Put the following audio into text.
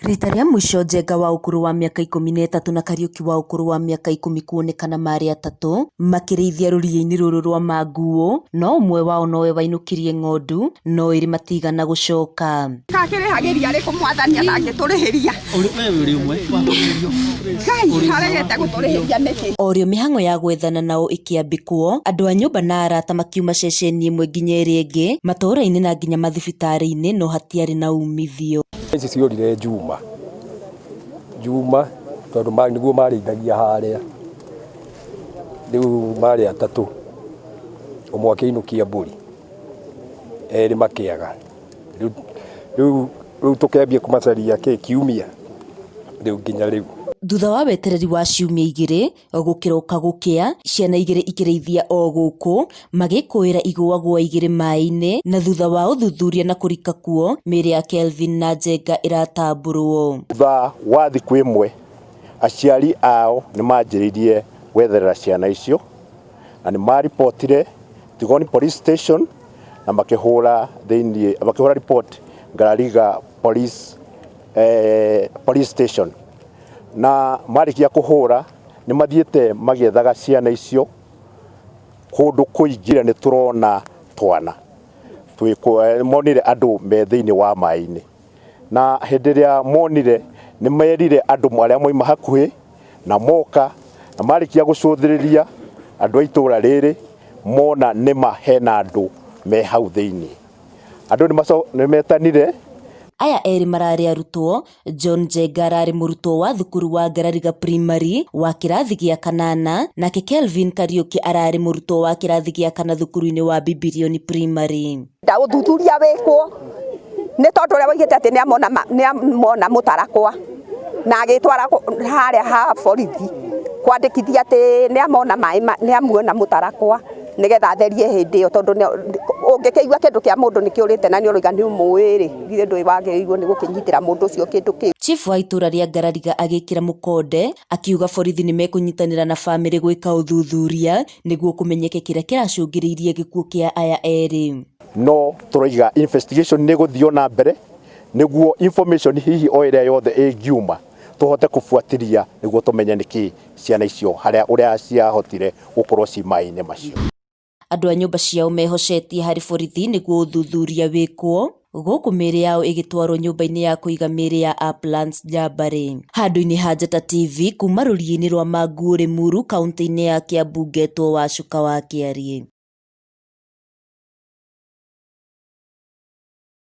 Rita rĩa mũico Njenga wa ũkũrũ wa mĩaka 13 na Kariuki wa ũkũrũ wa mĩaka 10 kuonekana marĩ atatũ makĩrĩithia rũriĩ-inĩ rũrũ rwa Manguũ, no ũmwe wao nowe wainũkirie ng'ondu no erĩ matigana gũcoka. Akĩrĩhagĩria rĩ mwathani atangĩtũrĩhĩria? Ngai aregete gũtũrĩhĩria nĩkĩ? O rĩo mĩhang'o ya gwethana nao ĩkĩambĩkwo, andũ a nyũmba na arata makiuma ceceni ĩmwe nginya ĩrĩa ĩngĩ, matũũra-inĩ na nginya mathibitarĩ-inĩ no hatiarĩ na umithio. Ici ciorire Juma, Juma tondũ nĩguo marĩithagia harĩa, rĩu marĩ atatũ, ũmwe akĩinũkia mbũri, erĩ makĩaga, rĩu rĩu tũkĩambia kũmacaria kĩ kiumia, rĩu nginya rĩu. Thutha wa wetereri wa ciumia igĩrĩ, gũkĩroka gũkĩa, ciana igĩrĩ ikĩrĩithia o gũkũ, magĩkũĩra igũagũa igĩrĩ maĩ-inĩ, na thutha wa ũthuthuria na kũrika kuo, mĩĩrĩ ya Kelvin na Njenga ĩratambũrwo. Thutha wa thikũ ĩmwe, aciari ao nĩ manjĩrĩirie gwetherera ciana icio, na nĩ maribotire Tigoni Police Station na makĩhũra thĩinĩ makĩhũra report Ngarariga Police, Police Station. Na marĩkia kũhũra nĩ mathiĩte magĩethaga ciana icio kũndũ kũingĩ nĩ tũrona twana monire andũ me thĩinĩ wa maĩ-inĩ. Na hĩndĩ ĩrĩa monire nĩ merire andũ arĩa mauma hakuhĩ na moka na marĩkia gũcũthĩrĩria andũ a itũra rĩrĩ mona nĩma hena andũ me hau thĩinĩ. Andũ nĩ metanire. Aya erĩ mararĩ arutwo, John Njenga ararĩ mũrutwo wa thukuru wa Ngarariga Primary wa kĩrathi gĩa kanana, nake Kelvin Kariuki ararĩ mũrutwo wa kĩrathi gĩa kana thukuru-inĩ wa Bibilioni Primary. Nda ũthuthuria wĩkwo nĩ tondũ ũrĩa waigĩte atĩ nĩ amona mũtarakwa na agĩtwara harĩa ha borithi kwandĩkithia atĩ nĩ amona maĩ, nĩ amuona mũtarakwa nĩgetha atherie hĩndĩ ĩyo, tondũ ũngĩkĩigua kĩndũ kĩa mũndũ nĩ kĩũrĩte na nĩ ũroiga nĩ ũmũĩ rĩ, githĩ ndũĩ wagĩrĩirwo nĩ gũkĩnyitĩra mũndũ ũcio kĩndũ kĩu. Chief wa itũra rĩa Ngarariga agĩkĩra mũkonde akiuga borithi nĩ mekũnyitanĩra na bamĩrĩ gwĩka ũthuthuria nĩguo kũmenyeke kĩrĩa kĩracũngĩrĩirie gĩkuũ kĩa aya erĩ. No tũroiga investigation nĩ ĩgũthiĩ na mbere nĩguo information hihi o ĩrĩa yothe ĩngiuma tũhote kũbuatĩria nĩguo tũmenye nĩkĩ ciana icio harĩa ũrĩa ciahotire gũkorwo ci maĩ-inĩ macio. Andũ a nyũmba ciao mehocetie harĩ borithi nĩguo ũthuthuria wĩkwo, gũkũ mĩĩrĩ yao ĩgĩtwarwo nyũmba-inĩ ya kũiga mĩĩrĩ ya Uplands Njambarĩ. Handũ-inĩ ha Njata TV kuma rũriĩ-inĩ rwa Manguũ Rĩmuru kaunti-inĩ ya Kiambu ngetwo Wacuka wa Kĩariĩ.